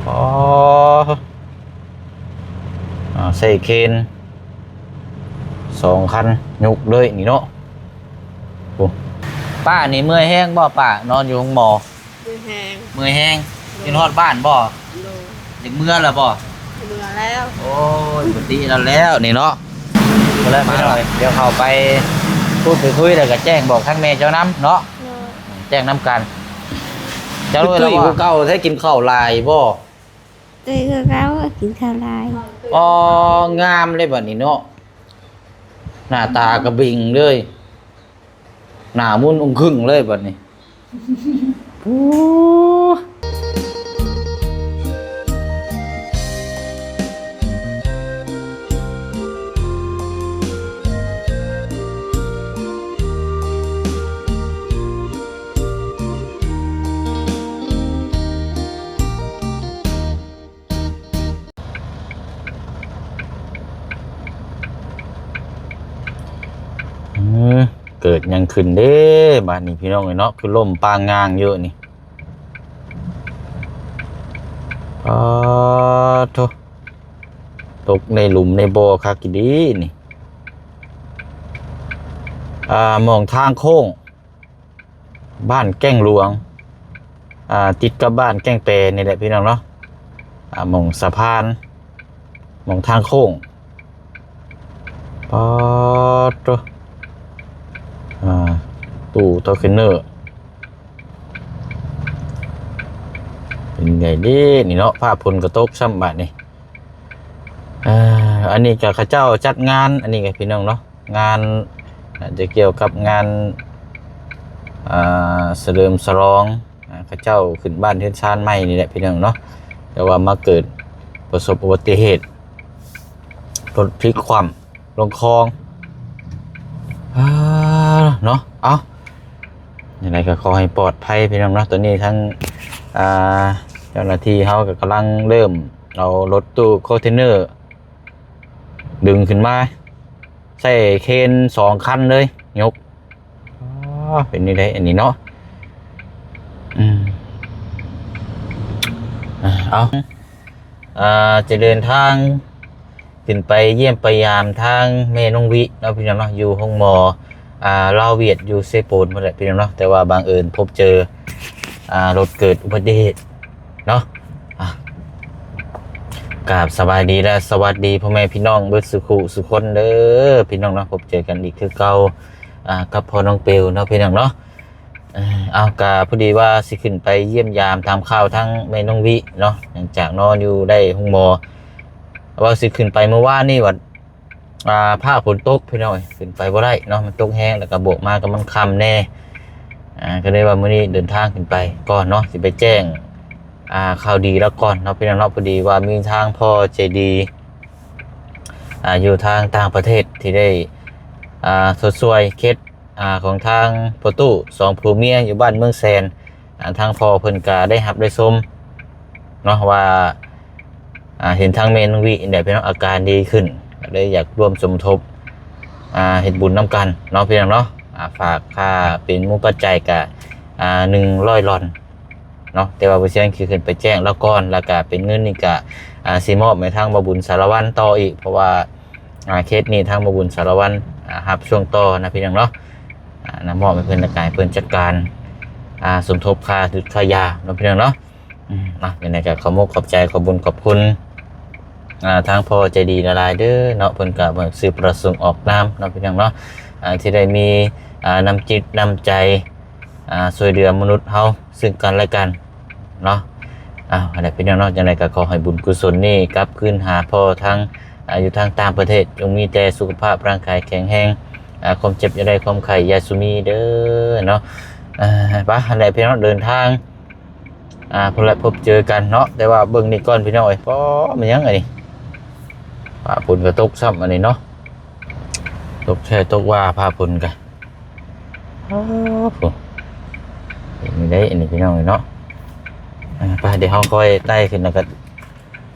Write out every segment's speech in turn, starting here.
ອໍ ອ່າ ໃສ່ເຄນສອງຄັນຍົກເລີຍນີ້ເນາະ. ໂອ້ ປ້ານີ້ເມື່ອຍແຮງບໍ່ປ້າ? ນອນຢູ່ໂຮງໝໍ. ເມື່ອຍແຮງ. ເມື່ອຍແຮງ. ໂດຍ. ຂຶ້ນຮອດບ້ານບໍ່? ໂດຍ. ຢາກເມືອແລ້ວບໍ່? ເມືອແລ້ວ. ໂອ້ຍ ປົກກະຕິແລ້ວແລ້ວນີ້ເນາະ. ເອົາລະ ມາແລ້ວ ດຽວເຂົ້າໄປພູດໄປຄຸຍ ແລ້ວກໍແຈ້ງບອກທາງແມ່ເຈົ້ານຳເນາະ. ໂດຍ. ແຈ້ງນຳກັນ. ເຈົ້າ ຕຸ້ຍ ແລ້ວ ຄືເກົ່າແທ້ ກິນເຂົ້າຫຼາຍບໍ່? ຕຸ້ຍ ຄືເກົ່າ ກິນເຂົ້າຫຼາຍ. ອໍ ງາມເລີຍບັດນີ້ເນາະ. ໜ້າຕາກະເບັງເລີຍ. ໜ້າໝຸນອົງຄຶ່ງເລີຍບັດນີ້. ໂອ້ ເອີ ເກີດຫຍັງຂຶ້ນເດ້ບາດນີ້ພີ່ນ້ອງເອີຍເນາະ ຄືລົ້ມປາງງາງຢູ່ນີ້. ປາດໂທ້ ຕົກໃນຫຼຸມໃນບໍ່ຄັກອີ່ຫຼີນີ້. ອ່າ ໝ່ອງທາງໂຄ້ງ ບ້ານແກ້ງຫຼວງ ອ່າ ຕິດກັບບ້ານແກ້ງແປນີ້ແຫຼະພີ່ນ້ອງເນາະ. ອ່າ ໝ່ອງສະພານ ໝ່ອງທາງໂຄ້ງ. ປາດໂທ້ ອ່າ ຕູ້ໂຕເຄນເນີ ເປັນໃດເດ້ນີ້ເນາະ. ຟ້າຝົນກໍຕົກຊ້ຳບາດນີ້. ອ່າ ອັນນີ້ກໍເຂົາເຈົ້າຈັດງານ ອັນນີ້ກໍພີ່ນ້ອງເນາະ ງານ ອາດຈະກ່ຽວກັບງານ ອ່າ ສະເຫຼີມສະຫຼອງ ອ່າ ເຂົາເຈົ້າຂຶ້ນບ້ານເຮືອນຊານໃໝ່ນີ້ແຫຼະພີ່ນ້ອງເນາະ. ແຕ່ວ່າມາເກີດປະສົບອຸບັດຕິເຫດ ລົດພລິກຄວ່ຳລົງຄອງ ອ່າ ເນາະ. ເອົາ ຈັ່ງໃດກໍຂໍໃຫ້ປອດໄພພີ່ນ້ອງເນາະ. ຕອນນີ້ທາງ ອ່າ ເຈົ້າໜ້າທີ່ເຮົາກໍກຳລັງເລີ່ມເອົາລົດຕູ້ຄອນເທນເນີດຶງຂຶ້ນມາ ໃຊ້ເຄນສອງຄັນເລີຍຍົກ. ອໍ ເປັນນີ້ໄດ໋ ອັນນີ້ເນາະ. ອືມ ອ່າ ເອົາ ອ່າ ຈະເດີນທາງຂຶ້ນໄປຢ້ຽມໄປຢາມທາງແມ່ນ້ອງວິເນາະ ພີ່ນ້ອງເນາະ ຢູ່ໂຮງໝໍ ອ່າ ລາວຫວຽດ ຢູ່ເຊໂປນພຸ້ນແຫຼະ ພີ່ນ້ອງເນາະ. ແຕ່ວ່າບັງເອີນພົບເຈີ ອ່າ ລົດເກີດອຸບັດຕິເຫດ ເນາະ. ອ່ະ ກາບສະບາຍດີ ແລະ ສະຫວັດດີພໍ່ແມ່ພີ່ນ້ອງເບິດສູ່ຄູ່ສູ່ຄົນເດີ ພີ່ນ້ອງເນາະ. ພົບເຈີກັນອີກຄືເກົ່າ ອ່າ ກັບພໍ່ນ້ອງເປວເນາະ ພີ່ນ້ອງເນາະ. ເອີ ເອົາ ກະພໍດີວ່າຊິຂຶ້ນໄປຢ້ຽມຢາມຖາມຂ່າວທາງແມ່ນ້ອງວິເນາະ ຫຼັງຈາກນອນຢູ່ໄດ້ໂຮງໝໍ. ວ່າຊິຂຶ້ນໄປມື້ວານນີ້ ວ່າ ອ່າ ຟ້າຝົນຕົກພີ່ນ້ອງເອີຍ ຂຶ້ນໄປບໍ່ໄດ້ເນາະ ມັນຕົກແຮງ ແລ້ວກໍບວກມາກັບມັນຄ່ຳແດ່. ອ່າ ກໍເລີຍວ່າມື້ນີ້ເດີນທາງຂຶ້ນໄປກ່ອນເນາະ ຊິໄປແຈ້ງ ອ່າ ຂ່າວດີລາວກ່ອນເນາະ ພີ່ນ້ອງເນາະ. ພໍດີວ່າມີທາງພໍ່ໃຈດີ ອ່າ ຢູ່ທາງຕ່າງປະເທດທີ່ໄດ້ ອ່າ ຊົດຊ່ວຍເຄສ ອ່າ ຂອງທາງພໍ່ຕູ້ສອງຜົວເມຍຢູ່ບ້ານເມືອງແສນ. ອ່າ ທາງພໍ່ເພິ່ນກະໄດ້ຮັບໄດ້ຊົມເນາະວ່າ ອ່າ ເຫັນທາງແມ່ນ້ອງວິນີ້ແຫຼະ ເປັນອາການດີຂຶ້ນ ກໍເລີຍຢາກຮ່ວມສົມທົບ ອ່າ ເຮັດບຸນນຳກັນເນາະ ພີ່ນ້ອງເນາະ. ອ່າ ຝາກຄ່າເປັນໝູ່ປັດໄຈກະ ອ່າ ໜຶ່ງຮ້ອຍລອນເນາະ. ແຕ່ວ່າບໍ່ຊຽງຊິຂຶ້ນໄປແຈ້ງລາວກ່ອນ ແລ້ວກະເປັນເງິນນີ້ກະ ອ່າ ຊິມອບໃຫ້ທາງບ່າວບຸນສາລະວັນຕໍ່ອີກ ເພາະວ່າ ອ່າ ເຄສນີ້ທາງບ່າວບຸນສາລະວັນ ອ່າ ຮັບຊ່ວງຕໍ່ນະ ພີ່ນ້ອງເນາະ. ອ່າ ນຳມອບໃຫ້ເພິ່ນ ແລ້ວກະໃຫ້ເພິ່ນຈັດການ ອ່າ ສົມທົບຄ່າຢຸດຄ່າຢາເນາະ ພີ່ນ້ອງເນາະ. ອືມ ອ່ະ ຈັ່ງໃດກໍຂອບມົກຂອບໃຈ ຂອບບຸນຂອບຄຸນ ອ່າ ທາງພໍ່ໃຈດີຫຼາຍໆເດີເນາະ. ເພິ່ນກໍບໍ່ຊື່ປະສົງອອກນາມເນາະ ພີ່ນ້ອງເນາະ ອ່າ ທີ່ໄດ້ມີ ອ່າ ນ້ຳຈິດນ້ຳໃຈ ອ່າ ຊ່ວຍເຫຼືອມະນຸດເຮົາ ຊຶ່ງກັນແລະກັນເນາະ. ເອົາ ອັນໃດເປັນຫຍັງເນາະ ຈັ່ງໃດກໍຂໍໃຫ້ບຸນກຸສົນນີ້ກັບຄືນຫາພໍ່ທາງ ອ່າ ຢູ່ທາງຕ່າງປະເທດ ຈົ່ງມີແຕ່ສຸຂະພາບຮ່າງກາຍແຂງແຮງ ອ່າ ຄວາມເຈັບຢ່າໄດ້ ຄວາມໄຂ້ຢ່າສູ່ມີເດີເນາະ. ອ່າ ໄປ ອັນໃດເປັນເນາະ ເດີນທາງ ອ່າ ພຸ້ນແຫຼະ ພົບເຈີກັນເນາະ. ແຕ່ວ່າເບິ່ງນີ້ກ່ອນ ພີ່ນ້ອງເອີຍ ປໍ ແມ່ນຫຍັງອັນນີ້ ຟ້າຝົນກໍຕົກຊ້ຳອັນນີ້ເນາະ ຕົກແທ້ຕົກວ່າ ຟ້າຝົນກໍ ອໍ ໂອ້ ເປັນໄດ້ອັນນີ້ພີ່ນ້ອງເອີຍເນາະ. ອ່າ ໄປ ດຽວເຮົາຄ່ອຍໄຕ່ຂຶ້ນ ແລ້ວກໍ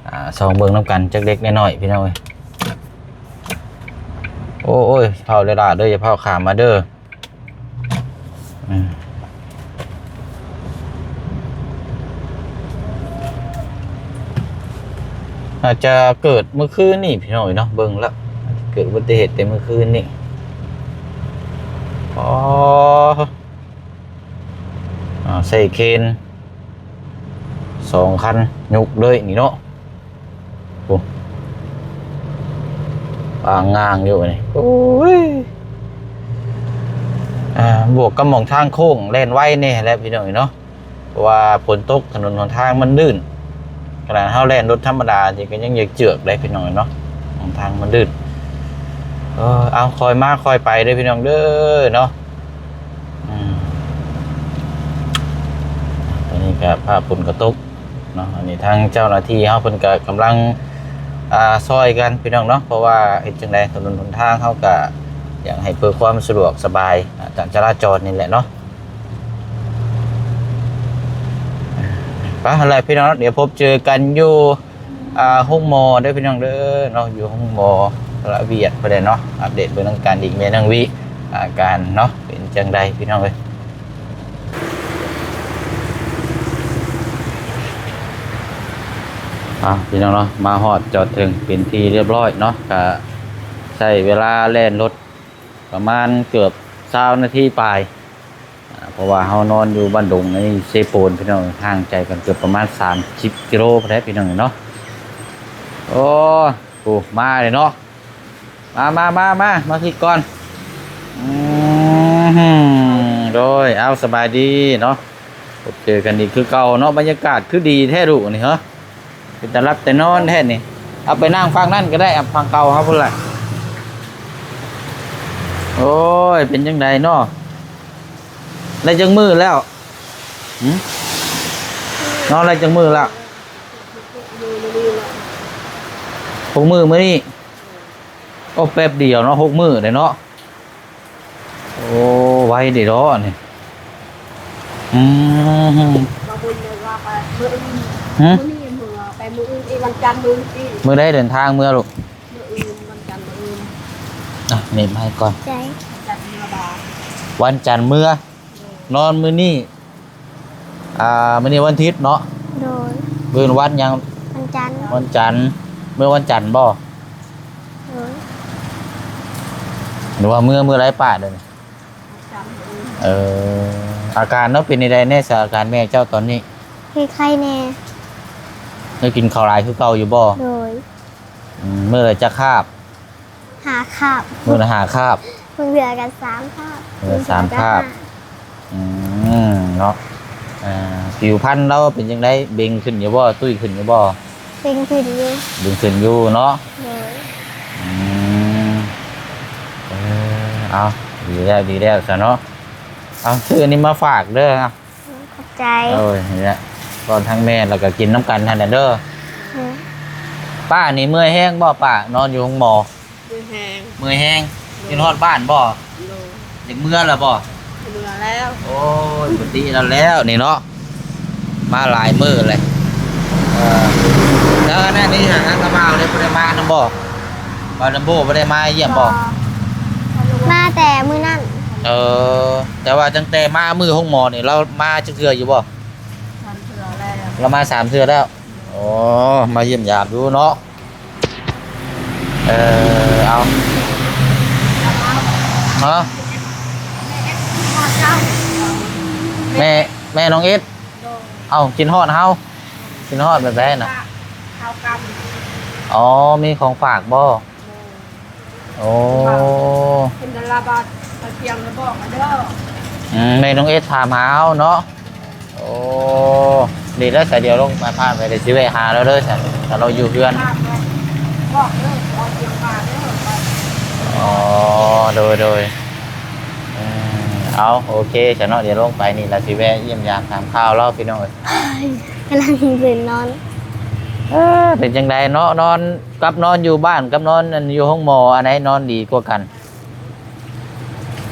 ອ່າ ສ່ອງເບິ່ງນຳກັນຈັກເລັກນ້ອຍ ພີ່ນ້ອງເອີຍ. ໂອ້ຍ ເຝົ້າເດີ້ຫຼ້າເດີ້ ຢ່າເຝົ້າຂ້າມມາເດີ້. ອືມ ເ ອາດຈະເກີດມື້ຄືນນີ້ພີ່ນ້ອງເອີຍເນາະ ເບິ່ງແລ້ວ ອາດຈະເກີດອຸບັດຕິເຫດແຕ່ມື້ຄືນນີ້. ອໍ ອ່າ ໃສ່ເຄນສອງຄັນຍົກເລີຍນີ້ເນາະ. ໂອ້ ປາງງາງຢູ່ນີ້ ໂອ້ຍ. ອ່າ ບວກກັບໝ່ອງທາງໂຄ້ງແລ່ນໄວແດ່ແຫຼະພີ່ນ້ອງເອີຍເນາະ ເພາະວ່າຝົນຕົກຖະໜົນຫົນທາງມັນລື່ນ ຂະໜາດເຮົາແລ່ນລົດທຳມະດານີ້ກໍຍັງຢາກເຈືອກໄດ໋ພີ່ນ້ອງເນາະ ຫົນທາງມັນລື່ນ. ເອີ ເອົາ ຄ່ອຍມາຄ່ອຍໄປເດີພີ່ນ້ອງເດີເນາະ. ອືມ ຕອນນີ້ກໍຟ້າຝົນກໍຕົກເນາະ ອັນນີ້ທາງເຈົ້າໜ້າທີ່ເຮົາເພິ່ນກໍກຳລັງ ອ່າ ຊ່ອຍກັນພີ່ນ້ອງເນາະ ເພາະວ່າເຮັດຈັ່ງໃດ ຖະໜົນຫົນທາງເຮົາກໍຢາກໃຫ້ເພື່ອຄວາມສະດວກສະບາຍ ອ່າ ການຈະລາຈອນນີ້ແຫຼະເນາະ. ໄປຫັ້ນແຫຼະພີ່ນ້ອງເນາະ ດຽວພົບເຈີກັນຢູ່ ອ່າ ໂຮງໝໍເດີພີ່ນ້ອງເດີເນາະ ຢູ່ໂຮງໝໍລະວຽດພຸ້ນແຫຼະເນາະ ອັບເດດເບິ່ງນຳກັນອີກ ແມ່ນາງວິ ອາການເນາະ ເປັນຈັ່ງໃດພີ່ນ້ອງເອີຍ. ອ່າ ພີ່ນ້ອງເນາະ ມາຮອດຈອດເຖິງເປັນທີ່ຮຽບຮ້ອຍເນາະ ກະໃຊ້ເວລາແລ່ນລົດປະມານເກືອບຊາວນາທີປາຍ. ອ່າ ເພາະວ່າເຮົານອນຢູ່ບ້ານດົງ ໃນເຊໂປນພີ່ນ້ອງ ຫ່າງໄກກັນເກືອບປະມານສາມສິບກິໂລພຸ້ນແຫຼະພີ່ນ້ອງເນາະ. ໂອ້ ໂອ້ ມາເລີຍເນາະ ມາ ມາ ມາ ມາ ມາທີ່ກ່ອນ. ອືມ ໂດຍ ເອົາ ສະບາຍດີເນາະ ພົບເຈີກັນອີກຄືເກົ່າເນາະ. ບັນຍາກາດຄືດີແທ້ດຸນີ້ເຮີ ເປັນຕາຫຼັບແຕ່ນອນແທ້ນີ້. ເອົາໄປນັ່ງຝັ່ງນັ້ນກໍໄດ້ ເອົາຝັ່ງເກົ່າເຮົາພຸ້ນແຫຼະ. ໂອ້ຍ ເປັນຈັ່ງໃດເນາະ ໄດ້ຈັກມື້ແລ້ວ? ຫື? ນອນໄດ້ຈັກມື້ແລ້ວ? ຫົກມື້ມື້ນີ້. ໂອ້ ແປັບດຽວເນາະ ຫົກມື້ເດ້ເນາະ. ໂອ້ ໄວເດ້ເນາະນີ້. ອືມ ບາບຸນເລີຍວ່າໄປມື້ອື່ນ. ຫື? ມື້ນີ້ເມືອ ໄປມື້ອື່ນອີກ ວັນຈັນມື້ອື່ນອີກ. ມື້ໃດເດີນທາງເມືອລູກ? ມື້ອື່ນ ວັນຈັນມື້ອື່ນ. ອ່ະ ເມັບໃຫ້ກ່ອນ. ໃຈ ວັນຈັນເມືອບາດ. ວັນຈັນເມືອ. ໂດຍ. ນອນມື້ນີ້ ອ່າ ມື້ນີ້ວັນທິດເນາະ. ໂດຍ. ມື້ອື່ນວັນຫຍັງ? ວັນຈັນ. ວັນຈັນ. ເມືອວັນຈັນບໍ່? ໂດຍ. ຫຼືວ່າເມືອ ເມືອໄລປະເດີ? ວັນຈັນ. ເອີ ອາການເນາະ ເປັນຈັ່ງໃດແດ່ຊະ ອາການແມ່ເຈົ້າຕອນນີ້? ໄຂ້ໆແດ່. ໄດ້ກິນເຂົ້າຫຼາຍຄືເກົ່າຢູ່ບໍ່? ໂດຍ. ອືມ ມື້ລະຈັກຄາບ? ຫ້າຄາບ. ມື້ລະຫ້າຄາບ. ບາງເທື່ອກໍສາມຄາບ. ເອີ ບາງເທື່ອກໍສາມຄາບ. ຫ້າ. ອືມ ເນາະ ອ່າ ຜິວພັນລາວເປັນຈັ່ງໃດ? ເບັ່ງຂຶ້ນຢູ່ບໍ່? ຕຸ້ຍຂຶ້ນຢູ່ບໍ່? ເບັ່ງຂຶ້ນຢູ່. ເບັ່ງຂຶ້ນຢູ່ເນາະ. ໂດຍ. ອືມ ເອີ ເອົາ ດີແລ້ວ ດີແລ້ວຊະເນາະ. ເອົາ ຊື້ອັນນີ້ມາຝາກເດີ. ຂອບໃຈ. ໂອ້ຍ ນີ້ແຫຼະ ກ່ອນທາງແມ່ ແລ້ວກໍກິນນຳກັນຫັ້ນແຫຼະເດີ. ໂດຍ. ປ້ານີ້ເມື່ອຍແຮງບໍ່ ປ້າ? ນອນຢູ່ໂຮງໝໍ. ເມື່ອຍແຮງ. ເມື່ອຍແຮງ. ໂດຍ. ຄິດຮອດບ້ານບໍ່? ໂດຍ. ຢາກເມືອແລ້ວບໍ່? ເມືອແລ້ວ. ໂອ້ຍ ບໍ່ຕິແລ້ວແລ້ວນີ້ເນາະ ມາຫຼາຍມື້ເລີຍ. ເອີ ແລ້ວອັນນັ້ນນີ້ຫາ ທາງກະບ່າວເດ ບໍ່ໄດ້ມານຳບໍ່? ບ່າວນຳໂບບໍ່ໄດ້ມາຢ້ຽມບໍ່? ມາແຕ່ມື້ນັ້ນ. ເອີ ແຕ່ວ່າຕັ້ງແຕ່ມາມື້ໂຮງໝໍນີ້ ລາວມາຈັກເທື່ອຢູ່ບໍ່? ສາມເທື່ອແລ້ວ. ລາວມາສາມເທື່ອແລ້ວ. ໂອ້ ມາຢ້ຽມຢາມຢູ່ເນາະ. ເອີ ເອົາ ຮະ? ແມ່ ແມ່ນ້ອງເອັດ. ໂດຍ. ເອົ້າ ກິນຮອດເຮົາ? ກິນຮອດແບບໃດນະ? ເຂົ້າກັນ. ອໍ ມີຂອງຝາກບໍ່? ໂດຍ. ໂອ້ ເພິ່ນໄດ້ລະບາດໄປພຽງລະບອກເດີ. ອືມ ແມ່ນ້ອງເອັດຖາມຫາເຮົາເນາະ. ໂອ້ ດີແລ້ວ ສາຍດຽວລົງມາຜ່ານໄປ ດຽວຊິແວະຫາລາວເດີ ຖ້າລາວຢູ່ເຮືອນ. ບອກເດີ ອອກຈຽງມາເດີ. ອໍ ໂດຍ ໂດຍ. ເອີ ເອົາ ໂອເຄຊະເນາະ ດຽວລົງໄປນີ້ລະຊິແວະຢ້ຽມຢາມຖາມຂ່າວລາວ ພີ່ນ້ອງເອີຍ. ກຳລັງເພິ່ນນອນ. ເອີ ເປັນຈັ່ງໃດເນາະ ນອນ ກັບນອນຢູ່ບ້ານ ກັບນອນ ອັນ ຢູ່ໂຮງໝໍ ອັນໃດນອນດີກວ່າກັນ?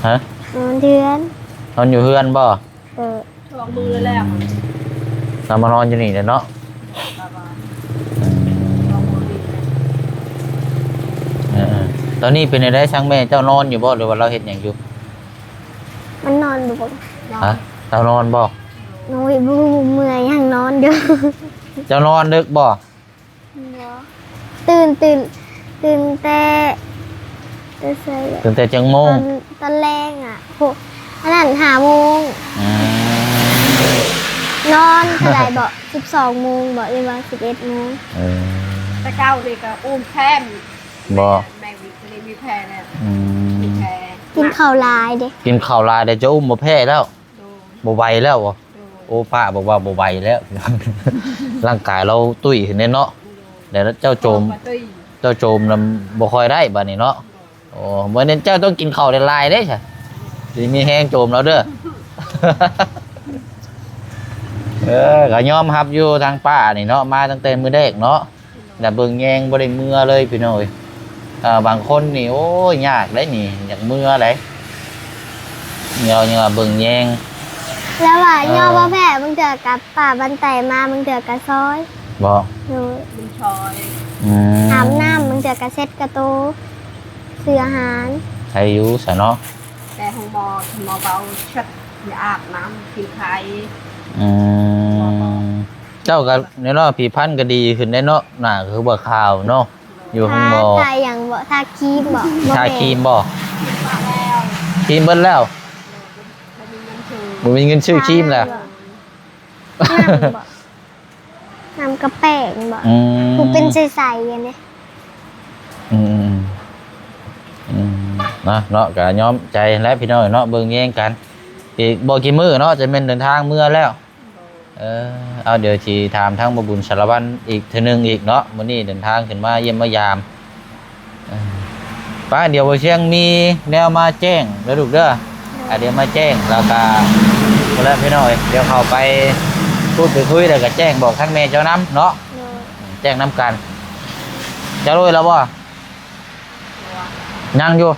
ຮະ? ນອນເຮືອນ. ນອນຢູ່ເຮືອນບໍ່? ເອີ ສອງມື້ແລ້ວ. ລາວມານອນຢູ່ນີ້ແຫຼະເນາະ. ອືມ ເອີ ເອີ ຕອນນີ້ເປັນຈັ່ງໃດ ທາງແມ່ເຈົ້ານອນຢູ່ບໍ່ ຫຼືວ່າລາວເຮັດຫຍັງຢູ່? ມັນນອນຢູ່ບໍ່? ຮະ? ລາວນອນບໍ່? ໂອ້ຍ ບໍ່ຮູ້ເມື່ອຍ ຍັງນອນຢູ່. ເຈົ້ານອນເດິກບໍ່? ບໍ່. ຕື່ນ ຕື່ນ ຕື່ນແຕ່ ແຕ່ໃສ ຕື່ນແຕ່ຈັກໂມງ? ຕອນ ຕອນແລງອະ ໂຫ ອັນນັ້ນ ຫ້າໂມງ. ອືມ ນອນເທົ່າໃດເບາະ? ສິບສອງໂມງເບາະ ຫຼືວ່າສິບເອັດໂມງ? ເອີ ແຕ່ເກົ່ານີ້ກໍອູ້ມແຄມ ບໍ່ ແມ່ວິກນີ້ມີແພແລ້ວ. ອືມ ມີແພ ກິນເຂົ້າຫຼາຍເດ້ ກິນເຂົ້າຫຼາຍແລ້ວ ຈະອຸ້ມບໍ່ແພແລ້ວ. ໂດຍ ບໍ່ໄຫວແລ້ວບໍ່? ໂດຍ ໂອ້ ປ້າບອກວ່າບໍ່ໄຫວແລ້ວ ຮ່າງກາຍລາວຕຸ້ຍຂຶ້ນເດ້ເນາະ. ໂດຍ ແລ້ວເຈົ້າໂຈມ ເຈົ້າໂຈມນຳບໍ່ຄ່ອຍໄດ້ບາດນີ້ເນາະ. ໂດຍ ໂອ້ ມື້ນີ້ເຈົ້າຕ້ອງກິນເຂົ້າຫຼາຍໆເດ້ຊະ ຊິມີແຮງໂຈມລາວເດີ. ເອີ ກໍຍອມຮັບຢູ່ທາງປ້ານີ້ເນາະ ມາຕັ້ງແຕ່ມື້ແລກເນາະ. ແລ້ວເບິ່ງແຍງບໍ່ໄດ້ເມືອເລີຍພີ່ນ້ອງເອີຍ. ເອີ ບາງຄົນນີ້ ໂອ້ຍ ຍາກໄດ໋ນີ້ ຢາກເມືອໄດ໋ ເອີ ເບິ່ງແຍງ ແລ້ວວ່າ ເອີ ຍໍບໍ່ແພ້ ບາງເທື່ອກັບປ່າບ້ານໄຕມາ ບາງເທື່ອກໍຊອຍ ບໍ່? ໂດຍ ມັນຊອຍ ອືມ ອາບນ້ຳ ບາງເທື່ອກໍເຊັດກະໂຕ ຊື້ອາຫານ ໃຄຢູ່ຊະເນາະ. ແຕ່ໂຮງໝໍ ໝໍເວົ້າ ເຊັດ ຢ່າອາບນ້ຳ ກິນໄຂ່ ອືມ ໝໍເວົ້າ ເຈົ້າກໍແນ່ເນາະ ຜິວພັນກໍດີຂຶ້ນແນ່ເນາະ ໜ້າກໍຄືວ່າຂາວເນາະ ຢູ່ໂຮງໝໍ. ທາ ທາຫຍັງບໍ? ທາຄຣີມບໍ? ບໍ່ແມ່ນ ທາຄຣີມບໍ? ຄຣີມເບິດແລ້ວ ບໍ່ມີເງິນຊື້ ບໍ່ມີເງິນຊື້ຄຣີມແລ້ວ. ທາຫຍັງບໍ? ນ້ຳກະແປ້ງບໍ? ອືມ ຜູ້ເປັນໃສໆ ອັນນີ້ ອືມ ອືມ ອືມ ນະເນາະ ກະຍອມໃຈແຫຼະພີ່ນ້ອງເນາະ ເບິ່ງແຍງກັນອີກບໍ່ກີ່ມື້ເນາະ ຈະແມ່ນເດີນທາງເມືອແລ້ວ. ເອີ ເອົາ ດຽວຊິຖາມທາງບ່າວບຸນສາລະວັນອີກເທື່ອໜຶ່ງອີກເນາະ ມື້ນີ້ເດີນທາງຂຶ້ນມາຢ້ຽມມາຢາມ. ເອີ ໄປ ດຽວບ່າວຊຽງມີແນວມາແຈ້ງເດີລູກເດີ. ອ່າ ດຽວມາແຈ້ງ ແລ້ວກະ ພຸ້ນແຫຼະພີ່ນ້ອງເອີຍ ດຽວເຂົ້າໄປພູດໄປຄຸຍ ແລ້ວກະແຈ້ງບອກທາງແມ່ເຈົ້ານຳເນາະ. ໂດຍ ແຈ້ງນຳກັນ. ເຈົ້າໂລຍແລ້ວບໍ່? ຍັງຢູ່.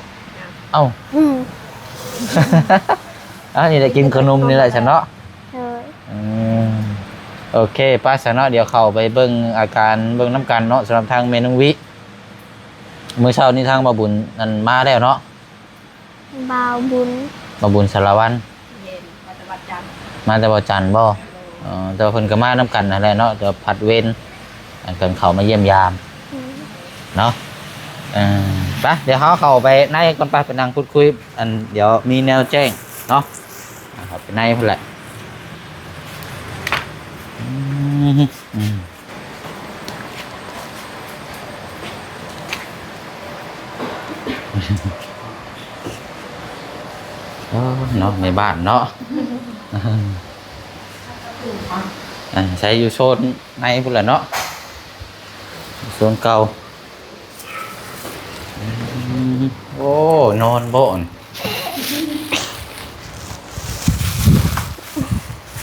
ເອົ້າ ອືມ ອັນນີ້ໄດ້ກິນຂະໜົມນີ້ແຫຼະຊັ້ນເນາະ. ໂດຍ ອືມ ໂອເຄ ໄປຊັ້ນເນາະ ດຽວເຂົ້າໄປເບິ່ງອາການ ເບິ່ງນຳກັນເນາະ ສຳລັບທາງແມ່ນ້ອງວິ. ມື້ເຊົ້ານີ້ທາງບ່າວບຸນນັ້ນມາແລ້ວເນາະ ບ່າວບຸນ ບ່າວບຸນສາລະວັນ ແມ່ນ ມາແຕ່ວັດຈັນ ມາແຕ່ວັດຈັນບໍ່? ໂດຍ ເອີ ແຕ່ວ່າເພິ່ນກໍມານຳກັນຫັ້ນແຫຼະເນາະ ແຕ່ວ່າຜັດເວນ ອັນ ກັນເຂົ້າມາຢ້ຽມຢາມ ອືມ ເນາະ. ເອີ ໄປ ດຽວເຮົາເຂົ້າໄປໃນກ່ອນ ໄປ ໄປນັ່ງພູດຄຸຍ ອັນ ດຽວມີແນວແຈ້ງເນາະ ເຂົ້າໄປໃນພຸ້ນແຫຼະ. ອືມ ອືມ ເອີ ເນາະ ແມ່ບ້ານເນາະ ອ່າ ໃຊ້ຢູ່ໂຊນໃນພຸ້ນແຫຼະເນາະ ໂຊນເກົ່າ. ອືມ ໂອ້ ນອນບໍ່?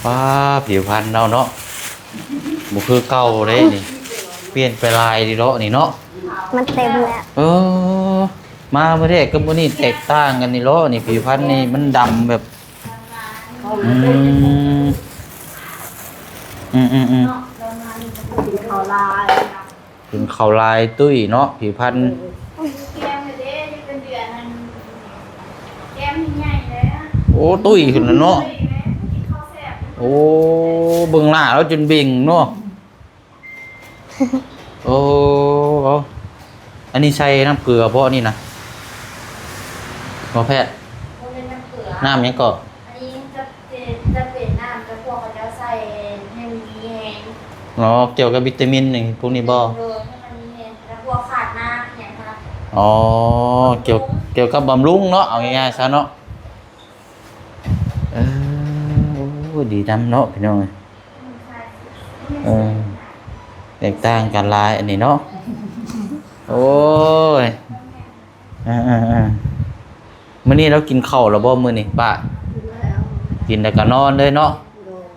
ປ້າ ຜິວພັນເຮົາເນາະ ບໍ່ຄືເກົ່າເດ້ນີ້ ປ່ຽນໄປຫຼາຍເດເນາະນີ້ເນາະ ມັນເຕັມແລ້ວ. ເອີ ມາມື້ແລກກັບມື້ນີ້ແຕກຕ່າງກັນນີ້ເນາະ ນີ້ຜິວພັນນີ້ມັນດຳແບບ ອືມ ອືມໆໆ ເຂົ້າລາຍ ກິນເຂົ້າຫຼາຍຕຸ້ຍເນາະ ຜິວພັນ. ໂອ້ ຕຸ້ຍຂຶ້ນແລ້ວເນາະ. ໂອ້ ເບິ່ງໜ້າລາວຈົນເບັ່ງເນາະ. ໂອ້ ເອົາ ອັນນີ້ໃສ່ນ້ຳເກືອບໍ່ນີ້ນະ? ບໍ່ແພ້ດ ບໍ່ແມ່ນນ້ຳເກືອ ນ້ຳຫຍັງເກາະ? ອັນນີ້ຈະ ຈະເປັນນ້ຳ ຈະພວກເຂົາເຈົ້າໃສ່ໃຫ້ມັນມີແຮງ. ອໍ ກ່ຽວກັບວິຕາມິນຫຍັງພວກນີ້ບໍ່? ໂດຍ ໃຫ້ມັນມີແຮງ ແລ້ວພວກຂາດນ້ຳຫຍັງຫັ້ນນະ. ອໍ ກ່ຽວ ບຳລຸງ ກ່ຽວກັບບຳລຸງເນາະ ເອົາງ່າຍໆຊະເນາະ. ເອີ ໂອ້ ດີນຳເນາະ ພີ່ນ້ອງເອີຍ. ອືມ ເອີ ແຕກຕ່າງກັນຫຼາຍອັນນີ້ເນາະ. ໂອ້ຍ ອ່າໆໆ ມື້ນີ້ລາວກິນເຂົ້າແລ້ວບໍ່ມື້ນີ້ປ້າ? ກິນແລ້ວ ກິນແລ້ວກໍນອນເລີຍເນາະ.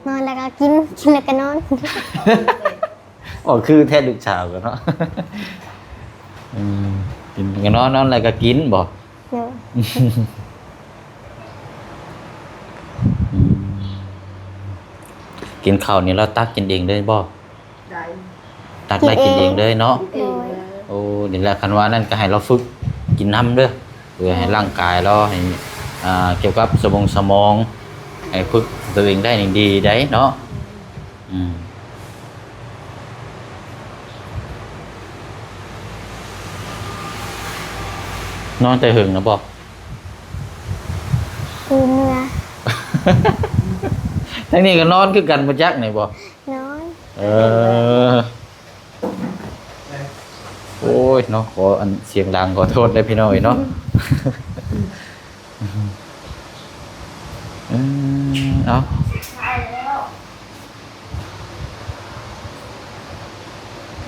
ນອນແລ້ວກໍກິນ ກິນແລ້ວກໍນອນ. ອໍ ຄືແທ້ລູກສາວກໍເນາະ. ອືມ ກິນແລ້ວກໍນອນ ນອນແລ້ວກໍກິນບໍ່? ໂດຍ ອືມ ກິນເຂົ້ານີ້ລາວຕັກກິນເອງເລີຍບໍ່? ໄດ້ ຕັກໄດ້ກິນເອງເລີຍເນາະ. ໂດຍ ໂອ້ ນີ້ແຫຼະ ຄັນວ່ານັ້ນກໍໃຫ້ລາວຝຶກກິນນຳເດີ ເພື່ອໃຫ້ ອືມ ຮ່າງກາຍລາວໃຫ້ ອ່າ ກ່ຽວກັບສະໝົງສະໝອງ ໃຫ້ຝຶກຕົວເອງໄດ້ນີ້ດີໄດ໋ເນາະ. ອືມ ອືມ. ນອນແຕ່ເຫິງນະບໍ່? ຄືເມື່ອ ທາງນີ້ກໍນອນຄືກັນບໍ່ຈັກນີ້ບໍ່? ນອນ ເອີ ໂອ້ຍເນາະ ຂໍອັນສຽງດັງ ຂໍໂທດເດີພີ່ນ້ອງເອີຍເນາະ. ເອີ ເອົາ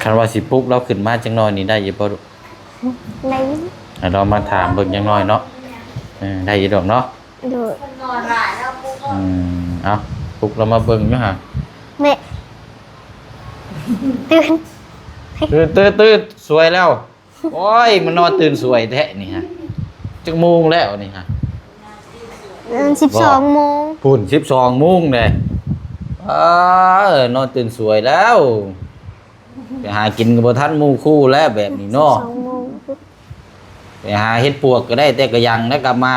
ຄັນວ່າຊິປຸກລາວຂຶ້ນມາຈັກໜ້ອຍນີ້ໄດ້ຢູ່ບໍ່? ໄດ້ຢູ່ ໃຫ້ລອງມາຖາມເບິ່ງຈັກໜ້ອຍເນາະ. ເອີ ໄດ້ຢູ່ດອກເນາະ. ໂດຍ ອືມ ເອົາ ປຸກລາວມາເບິ່ງຢູ່ຫາ. ແມ່ ຕື່ນ ຕື່ນ ຕື່ນ ຕື່ນ ສວຍແລ້ວ. ໂອ້ຍ ມານອນຕື່ນສວຍແທ້ນີ້ຫາ. ຈັກໂມງແລ້ວນີ້ຫາ? ເອີ ສິບສອງໂມງ. ພຸ້ນ ສິບສອງໂມງເດ້. ອ້າ ນອນຕື່ນສວຍແລ້ວ. ໄປຫາກິນກໍບໍ່ທັນໝູ່ຄູ່ແລ້ວແບບນີ້ເນາະ. ສອງໂມງ ໄປຫາເຮັດປວກກໍໄດ້ແຕ່ກະຍັງແລ້ວກັບມາ.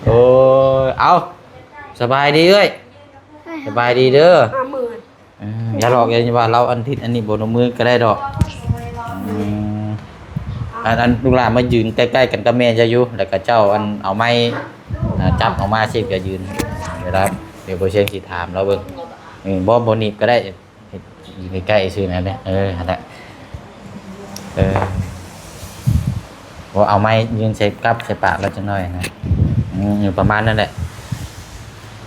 ໂອ້ຍ ເອົາ ສະບາຍດີເອື້ອຍ. ສະບາຍດີເດີ. ເອີ ຢ່າຫຼອກ ຢ່າວ່າລາວອັນຜິດອັນນີ້ບໍ່ ນົບມືກໍໄດ້ດອກ. ອືມ ອັນ ອັນ ລູກຫຼານມາຢືນໃກ້ໆກັນກັບແມ່ເຈົ້າຢູ່ ແລ້ວກໍເຈົ້າອັນເອົາໄມ້ ອ່າ ຈັບອອກມາຊິ ກໍຢືນ ເວລາ ດຽວບໍ່ຊຽງຊິຖາມລາວເບິ່ງ. ເອີ ບໍ່ ບໍ່ໜີບກໍໄດ້ ເຮັດຢູ່ໃກ້ໆຊື່ນັ້ນແຫຼະ. ເອີ ຫັ້ນແຫຼະ. ເອີ ບໍ່ ເອົາໄມ້ຍື່ນໃສ່ກັບໃສ່ປາກລາວຈັກໜ້ອຍນະ. ອືມ ປະມານນັ້ນແຫຼະ.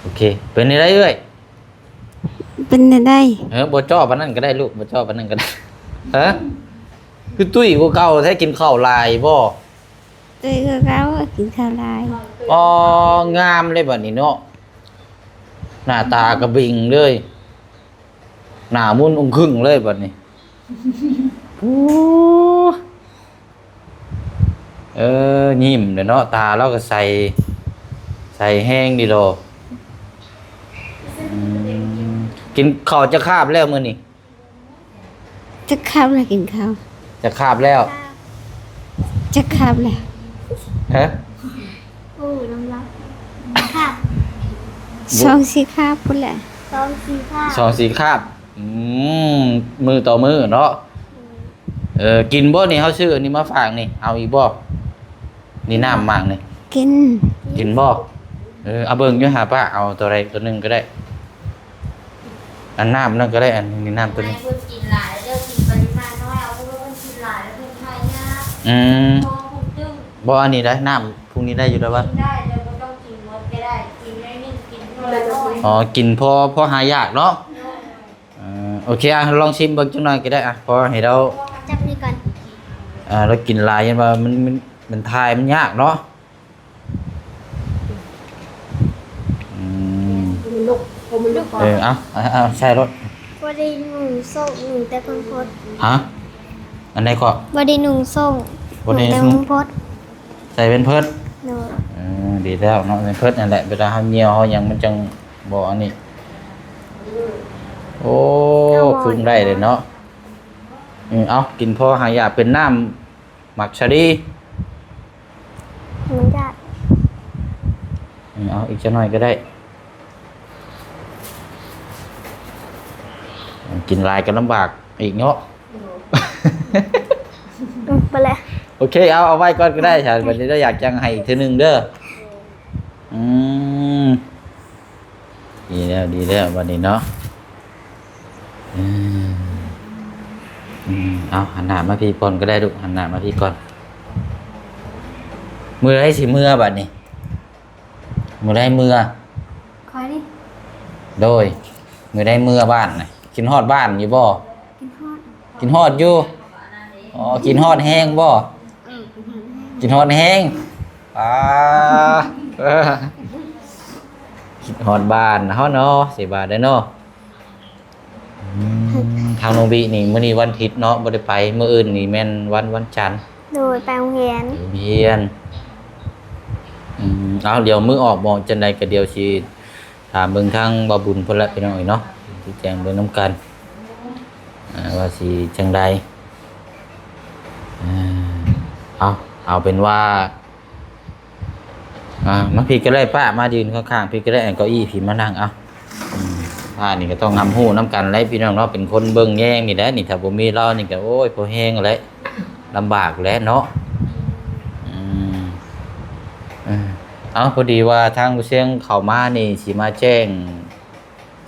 ໂອເຄ ເປັນແນວໃດເອື້ອຍ? ເປັນແນວໃດ? ເອີ ບໍ່ເຈາະປານນັ້ນກໍໄດ້ລູກ ບໍ່ເຈາະປານນັ້ນກໍໄດ້. ຮະ ຄືຕຸ້ຍກວ່າເກົ່າແທ້ ກິນເຂົ້າຫຼາຍບໍ່? ຕຸ້ຍກວ່າເກົ່າ ກິນເຂົ້າຫຼາຍ. ອໍ ງາມເລີຍບັດນີ້ເນາະ ໜ້າຕາກະເບັງເລີຍ ໜ້າໝຸນອົງຄຶ່ງເລີຍບັດນີ້. ໂອ້ ເອີ ຍິ້ມແຫຼະເນາະ ຕາລາວກໍໃສ ໃສແຮງດີດອກ. ອືມ ກິນເຂົ້າຈັກຄາບແລ້ວມື້ນີ້? ຈັກຄາບແລ້ວ ກິນເຂົ້າຈັກຄາບແລ້ວ? ຈັກຄາບແລ້ວ? ຮະ ໂອ້ ນ້ຳລາຍຄາບ ສອງສີ່ຄາບພຸ້ນແຫຼະ. ສອງສີ່ຄາບ ສອງສີ່ຄາບ. ອືມ ມື້ຕໍ່ມື້ເນາະ. ເອີ ກິນບໍ່ນີ້ ເຮົາຊື້ອັນນີ້ມາຝາກນີ້ ເອົາອີກບໍ່? ນີ້ນ້ຳໝາກນີ້ ກິນ ກິນບໍ່? ເອີ ເອົາເບິ່ງຢູ່ຫາປ້າ ເອົາຕົວໃດຕົວໜຶ່ງກໍໄດ້. ອັນນ້ຳນັ້ນກໍໄດ້ ອັນນີ້ນ້ຳຕົວນີ້. ເພິ່ນກິນຫຼາຍເດີ ກິນປະລິມານນ້ອຍ ເອົາເພາະວ່າເພິ່ນກິນຫຼາຍແລ້ວເພິ່ນຖ່າຍຍາກ. ອືມ ບໍ່ ອັນນີ້ໄດ້ ນ້ຳພວກນີ້ໄດ້ຢູ່ແລ້ວວະ? ກິນໄດ້ ແຕ່ບໍ່ຕ້ອງກິນໝົດກໍໄດ້ ກິນໜ້ອຍໜຶ່ງ ກິນເທົ່າລະໜ້ອຍ. ອໍ ກິນພໍ ພໍຫາຍາກເນາະ. ໂດຍ. ເອີ ໂອເຄ ອ່ະ ລອງຊິມເບິ່ງຈັກໜ້ອຍກໍໄດ້ ອ່ະ ພໍໃຫ້ລາວ ຈັບນີ້ກ່ອນ. ອ່າ ລາວກິນຫຼາຍ ຢ້ານວ່າມັນ ມັນ ມັນຖ່າຍມັນຍາກເນາະ. ອືມ ມັນລຸກ ເພາະມັນລຸກ. ເອີ ເອົາ ເອົາ ເອົາ ໃສ່ໂລດ. ບໍ່ໄດ້ນຸ່ງໂສ້ງ ນຸ່ງແຕ່ເພິ່ງພົດ. ຮະ ອັນໃດກໍ? ບໍ່ໄດ້ນຸ່ງໂສ້ງ ບໍ່ໄດ້ນຸ່ງ ນຸ່ງແຕ່ເພິ່ງພົດ. ໃສ່ແພມເພີດ. ໂດຍ. ເອີ ດີແລ້ວເນາະ ແພມເພີດນັ້ນແຫຼະ ເວລາເຮົາຍ່ຽວເຮົາຫຍັງມັນຈັ່ງບໍ່ອັນນີ້. ໂອ້ ເອົາບໍ່ ຄຶງໄດ້ເລີຍເນາະ. ອືມ ເອົາ ກິນພໍຫາຍາກ ເປັນນ້ຳໝາກສາລີ. ມັນຍາກ. ອືມ ເອົາອີກຈັກໜ້ອຍກໍໄດ້. ກິນຫຼາຍກໍລຳບາກອີກເນາະ. ອືມ ໄປແລ້ວ. ໂອເຄ ເອົາ ເອົາໄວ້ກ່ອນກໍໄດ້ ຖ້າບັດນີ້ລາວຢາກຈັ່ງໃຫ້ອີກເທື່ອໜຶ່ງເດີ. ອືມ ດີແລ້ວ ດີແລ້ວ ບັດນີ້ເນາະ. ອືມ ອືມ ເອົາ ຫັນໜ້າມາພີ້ກ່ອນກໍໄດ້ລູກ ຫັນໜ້າມາພີ້ກ່ອນ. ມື້ໃດຊິເມືອບັດນີ້? ມື້ໃດເມືອ? ຂ້ອຍນີ້? ໂດຍ. ມື້ໃດເມືອບ້ານນະ? ຄິດຮອດບ້ານຢູ່ບໍ່? ຄິດຮອດ. ຄິດຮອດຢູ່? ອໍ ຄິດຮອດແຮງບໍ່? ເອີ ຄິດຮອດແຮງ. ຄິດຮອດແຮງ. ອາ ເອີ ຄິດຮອດບ້ານເຮົາເນາະ ຊິວ່າໄດ້ເນາະ. ອືມ ທາງນ້ອງບິນີ້ ມື້ນີ້ວັນທິດເນາະ ບໍ່ໄດ້ໄປ. ມື້ອື່ນນີ້ແມ່ນວັນ ວັນຈັນ. ໂດຍ ໄປໂຮງຮຽນ. ໄປໂຮງຮຽນ. ອືມ ເອົາ ດຽວມື້ອອກບໍ່ ຈັ່ງໃດກໍດຽວຊິ ຖາມເບິ່ງທາງບ່າວບຸນພຸ້ນລະ ພີ່ນ້ອງເອີຍເນາະ ຊິແຈ້ງເບິ່ງນຳກັນ ອ່າ ວ່າຊິຈັ່ງໃດ. ອ່າ ເອົາ ເອົາເປັນວ່າ ອ່າ ມາພີ້ກໍໄດ້ປ້າ ມາຢືນຂ້າງໆ ພີ້ກໍໄດ້ ເອົາເກົ້າອີ້ພີ້ມານັ່ງ. ເອົາ ອືມ ພານີ້ກໍຕ້ອງຮັບຮູ້ນຳກັນແຫຼະພີ່ນ້ອງເນາະ ເປັນຄົນເບິ່ງແຍງນີ້ແຫຼະນີ້ ຖ້າບໍ່ມີລາວນີ້ກໍ ໂອ້ຍ ພໍແຮງແຫຼະ ລຳບາກແຫຼະເນາະ. ອືມ ເອີ ເອົາ ພໍດີວ່າທາງຜູ້ຊຽງເຂົ້າມານີ້ ຊິມາແຈ້ງ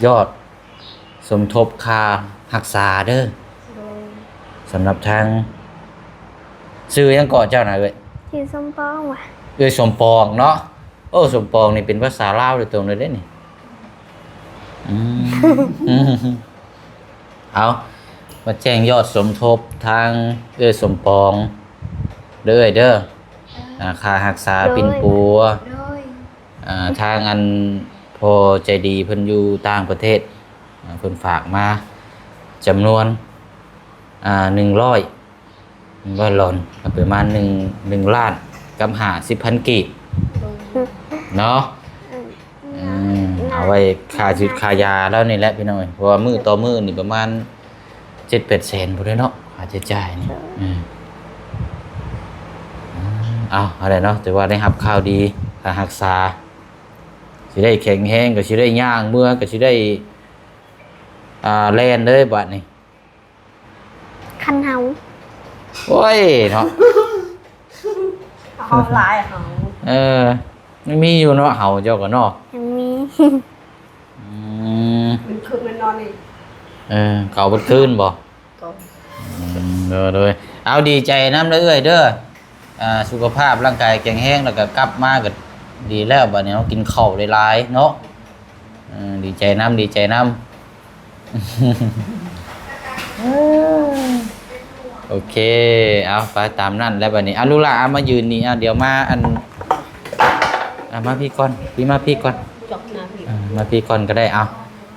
ຍອດສົມທົບຄ່າຮັກສາເດີ ໂດຍ ສຳລັບທາງ ຊື່ຫຍັງເກາະເຈົ້ານະເອີຍ? ຊື່ສົມປອງຫວາ? ເອີຍ ສົມປອງເນາະ. ໂອ້ ສົມປອງນີ້ເປັນພາສາລາວໂດຍຕົງເລີຍເດ້ນີ້. ອືມ ເອົາ ມາແຈ້ງຍອດສົມທົບທາງເອື້ອຍສົມປອງເດີເອື້ອຍເດີ ອ່າ ຄ່າຮັກສາປິ່ນປົວ ໂດຍ ອ່າ ທາງອັນພໍ່ໃຈດີເພິ່ນຢູ່ຕ່າງປະເທດ ອ່າ ເພິ່ນຝາກມາຈຳນວນ ອ່າ ໜຶ່ງຮ້ອຍ ໜຶ່ງຮ້ອຍລອນ ກໍປະມານໜຶ່ງ ໜຶ່ງລ້ານກັບຫ້າສິບພັນກີບ ໂດຍ ເນາະ. ອືມ ເອີ ເອົາໄວ້ຄ່າຊື້ຄ່າຢາລາວນີ້ແຫຼະພີ່ນ້ອງເອີຍ ເພາະວ່າມື້ຕໍ່ມື້ນີ້ປະມານເຈັດແປດແສນພຸ້ນເດ້ເນາະ ຄ່າໃຊ້ຈ່າຍນີ້. ໂດຍ ອືມ ເອົາ ເອົາແຫຼະເນາະ ຖືວ່າໄດ້ຮັບຂ່າວດີ ຄ່າຮັກສາ ຊິໄດ້ແຂງແຮງ ກໍຊິໄດ້ຍ່າງເມືອ ກໍຊິໄດ້ ອ່າ ແລ່ນເລີຍບາດນີ້. ຄັນເຮົາ ໂອ້ຍເນາະ ເຮົາຫຼາຍເຮົາ ເອີ ມັນມີຢູ່ເນາະ ເຮົາເຈົ້າກໍເນາະ ຍັງມີ ອືມ ເປັນຄືນແມ່ນນອນນີ້ ເອີ ເຂົາເບິດຄືນບໍ່? ໂດຍ ອືມ ໂດຍໆ ເອົາ ດີໃຈນຳເດີເອື້ອຍເດີ ອ່າ ສຸຂະພາບຮ່າງກາຍແຂງແຮງ ແລ້ວກໍກັບມາກໍດີແລ້ວ ບາດນີ້ເຮົາກິນເຂົ້າຫຼາຍໆເນາະ. ເອີ ດີໃຈນຳ ດີໃຈນຳ ໂອເຄ ເອົາ ໄປຕາມນັ້ນແຫຼະບາດນີ້. ເອົາ ລູກຫຼານ ເອົາ ມາຢືນນີ້ ເອົາ ດຽວມາ ອັນ ເອົາ ມາພີ້ກ່ອນ ພີ້ ມາພີ້ກ່ອນ ຈອກໜ້າພີ້ ເອີ ມາພີ້ກ່ອນກໍໄດ້. ເອົາ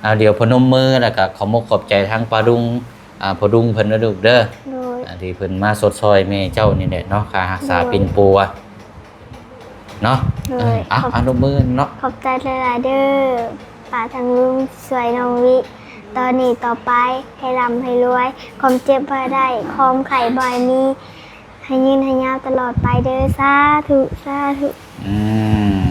ເອົາ ດຽວພະນົມມື ແລ້ວກໍຂອບມົກຂອບໃຈທາງປ້າລຸງ ອ່າ ພໍ່ລຸງເພິ່ນເດີລູກເດີ ໂດຍ ອ່າ ທີ່ເພິ່ນມາຊົດຊ່ອຍແມ່ເຈົ້ານີ້ແຫຼະເນາະ ຄ່າຮັກສາ ໂດຍ ປິ່ນປົວເນາະ. ໂດຍ ເອີ ອ່ະ ຂອບ ອ່ະ ນົບມືເນາະ ຂອບໃຈຫຼາຍໆເດີ ປ້າທັງລຸງທີ່ຊ່ວຍນ້ອງວິ ຕອນນີ້ຕໍ່ໄປໃຫ້ລ່ຳໃຫ້ລວຍ ຄວາມເຈັບບໍ່ໃຫ້ໄດ້ ຄວາມໄຂ້ບໍ່ໃຫ້ມີ ໃຫ້ຍືນໃຫ້ຍາວຕະຫຼອດໄປເດີ ສາທຸ ສາທຸ. ອືມ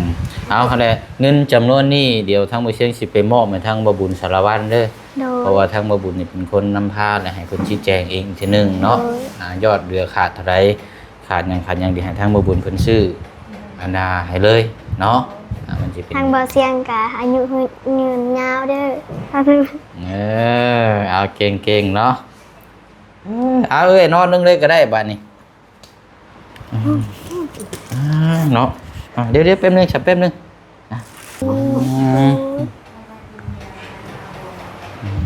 ເອົາ ຫັ້ນແຫຼະ ເງິນຈຳນວນນີ້ ດຽວທາງບໍ່ຊຽງຊິໄປມອບໃຫ້ທາງບໍ່ບຸນສາລະວັນເດີ ໂດຍ ເພາະວ່າທາງບໍ່ບຸນນີ້ເປັນຄົນນຳພາ ແລະ ໃຫ້ເພິ່ນຊີ້ແຈງເອງອີກເທື່ອໜຶ່ງເນາະ ໂດຍ ອ່າ ຍອດເຫຼືອຂາດເທົ່າໃດ ຂາດຫຍັງ ຂາດຫຍັງ ດຽວໃຫ້ທາງບໍ່ບຸນເພິ່ນຊື້ ອັນນ່າໃຫ້ເລີຍເນາະ ອ່າ ມັນຊິເປັນ ທາງບໍ່ຊຽງກະອາຍຸຍືນຍາວເດີ ສາທຸ. ເອີ ເອົາ ເກັ່ງໆເນາະ ເອີ ເອົາ ເອີຍ ນອນໜຶ່ງເລີຍກໍໄດ້ບາດນີ້. ອືມ ອ່າ ເນາະ ອ່າ ດຽວໆ ແປັບໜຶ່ງ ແປັບໜຶ່ງ ອ່າ ອືມ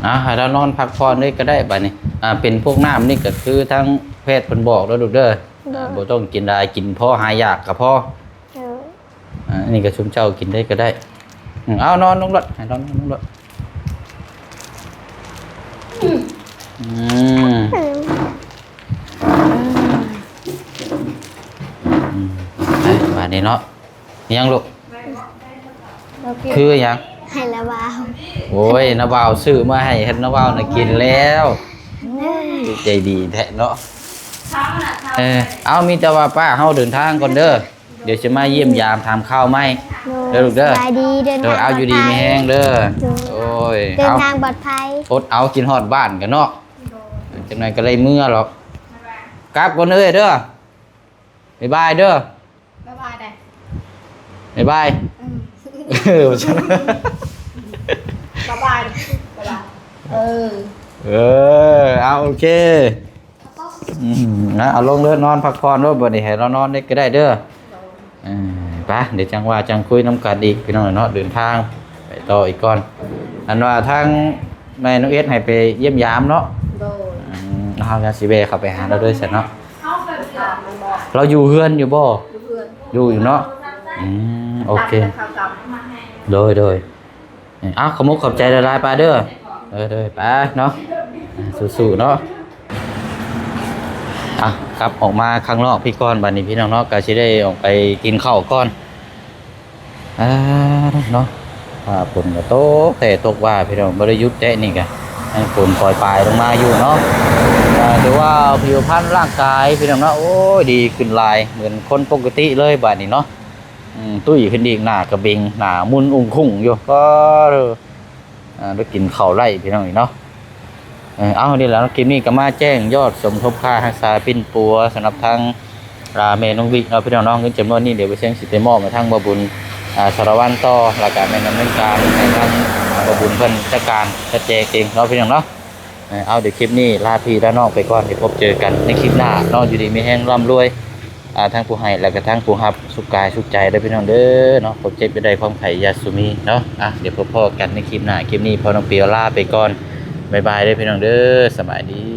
ອ່າ ໃຫ້ລາວນອນພັກຜ່ອນເລີຍກໍໄດ້ບາດນີ້. ອ່າ ເປັນພວກນ້ຳນີ້ກໍຄືທາງແພດເພິ່ນບອກແລ້ວລູກເດີ ໂດຍ ອ່າ ບໍ່ຕ້ອງກິນຫຼາຍ ກິນພໍຫາຢາກກໍພໍ ໂດຍ. ອ່າ ອັນນີ້ກໍຊຸມເຈົ້າກິນໄດ້ກໍໄດ້. ອືມ ເອົາ ນອນລົງໂລດ ໃຫ້ລາວນອນລົງໂລດ. ອືມ ອືມ ອືມ ບາດນີ້ເນາະ ຫຍັງລູກ? ໂອເຄ ຄືຫຍັງ? ໃຫ້ລາວເວົ້າ ໂອ້ຍ ນ້າບ່າວຊື້ມາໃຫ້ ເຮັດນ້າບ່າວນະກິນແລ້ວ. ໂອ້ຍ ໃຈດີແທ້ເນາະ. ເອີ ເອົາ ມີແຕ່ວ່າປ້າເຮົາເດີນທາງກ່ອນເດີ. ດຽວຊິມາຢ້ຽມຢາມຖາມຂ່າວໃໝ່ ໂດຍ ເດີລູກເດີ ສະບາຍດີ ເດີນທາງ ເອີ ເອົາ ຢູ່ດີມີແຮງເດີ ໂດຍ ໂອ້ຍ ເດີນທາງປອດໄພ ອົດເອົາ ຄິດຮອດບ້ານກັນເນາະ ໂດຍ ຈັກໜ່ອຍກໍໄດ້ເມືອແລ້ວ ກັບກ່ອນເອີຍເດີ ບາຍບາຍເດີ ບາຍບາຍໄດ໋ ບາຍບາຍ ອືມ ເອີ ບາຍບາຍ ບາຍບາຍ ເອີ ເອີ ເອົາ ໂອເຄ. ອືມ ນະ ເອົາລົງເດີ ນອນພັກຜ່ອນໂລດ ບັດນີ້ໃຫ້ລາວນອນເດັກກໍໄດ້ເດີ. ເອີ ໄປ ດຽວຈັ່ງວ່າຈັ່ງຄຸຍນຳກັນອີກ ພີ່ນ້ອງເນາະ ເດີນທາງໄປຕໍ່ອີກກ່ອນ. ອັນວ່າທາງແມ່ນ້ອງເອັດໃຫ້ໄປຢ້ຽມຢາມເນາະ ໂດຍ ອືມ ເຮົາກໍຊິແວ່ເຂົ້າໄປຫາລາວເດີຊັ້ນເນາະ. ລາວຢູ່ເຮືອນຢູ່ບໍ່? ຢູ່ເຮືອນ ຢູ່ ຢູ່ເນາະ. ອືມ ໂອເຄ ໂດຍ ໂດຍ. ເອົາ ຂອບມົກຂອບໃຈຫຼາຍໆ ປ້າເດີ ເດີໆ ໄປເນາະ ສູ້ໆເນາະ. ອ່ະ ກັບອອກມາຂ້າງນອກພີ້ກ່ອນ ບັດນີ້ພີ່ນ້ອງເນາະ ກໍຊິໄດ້ອອກໄປກິນເຂົ້າກ່ອນ ອ່າ ເນາະ. ຟ້າຝົນກໍຕົກແທ້ຕົກວ່າ ພີ່ນ້ອງ ບໍ່ໄດ້ຢຸດແທ້ນີ້ກະ ຍັງຝົນປອຍປາຍລົງມາຢູ່ເນາະ. ກໍຖືວ່າຜິວພັນຮ່າງກາຍ ພີ່ນ້ອງເນາະ ໂອ້ຍ ດີຂຶ້ນຫຼາຍ ເໝືອນຄົນປົກກະຕິເລີຍບາດນີ້ເນາະ. ອືມ ຕຸ້ຍຂຶ້ນອີກ ໜ້າກະເບັງ ໜ້າໝຸ່ນອຸ້ງຄຸ້ງຢູ່ ກໍ ອ່າ ໄດ້ກິນເຂົ້າໄລ້ພີ່ນ້ອງເອີຍເນາະ. ເອີ ເອົາ ນີ້ແຫຼະເນາະ ຄລິບນີ້ກໍມາແຈ້ງຍອດສົມທົບຄ່າຮັກສາປິ່ນປົວສຳລັບທາງ ອ່າ ແມ່ນ້ອງວິເນາະ ພີ່ນ້ອງເນາະ. ເງິນຈຳນວນນີ້ ດຽວບ່າວແຊງຊິໄປມອບໃຫ້ທາງບ່າວບຸນ ອ່າ ສາລະວັນຕໍ່ ແລ້ວກໍແມ່ນດຳເນີນການໃຫ້ທາງບ່າວບຸນເພິ່ນຈັດການຈັດແຈງເອງເນາະ ພີ່ນ້ອງເນາະ. ເອີ ເອົາ ດຽວຄລິບນີ້ລາພີ່ລານ້ອງໄປກ່ອນ ດຽວພົບເຈີກັນໃນຄລິບໜ້າເນາະ. ຢູ່ດີມີແຮງ ລ່ຳລວຍ ອ່າ ທັງຜູ້ໃຫ້ ແລ້ວກໍທັງຜູ້ຮັບ ສຸກກາຍສຸກໃຈເດີພີ່ນ້ອງເດີເນາະ. ຄວາມເຈັບຢ່າໄດ້ ຄວາມໄຂ້ຢ່າສູ່ມີເນາະ. ອ່ະ ດຽວພົບພໍ້ກັນໃນຄລິບໜ້າ. ຄລິບນີ້ພໍ່ນ້ອງປິວລາໄປກ່ອນ. ບາຍບາຍເດີພີ່ນ້ອງເດີ. ສະບາຍດີ.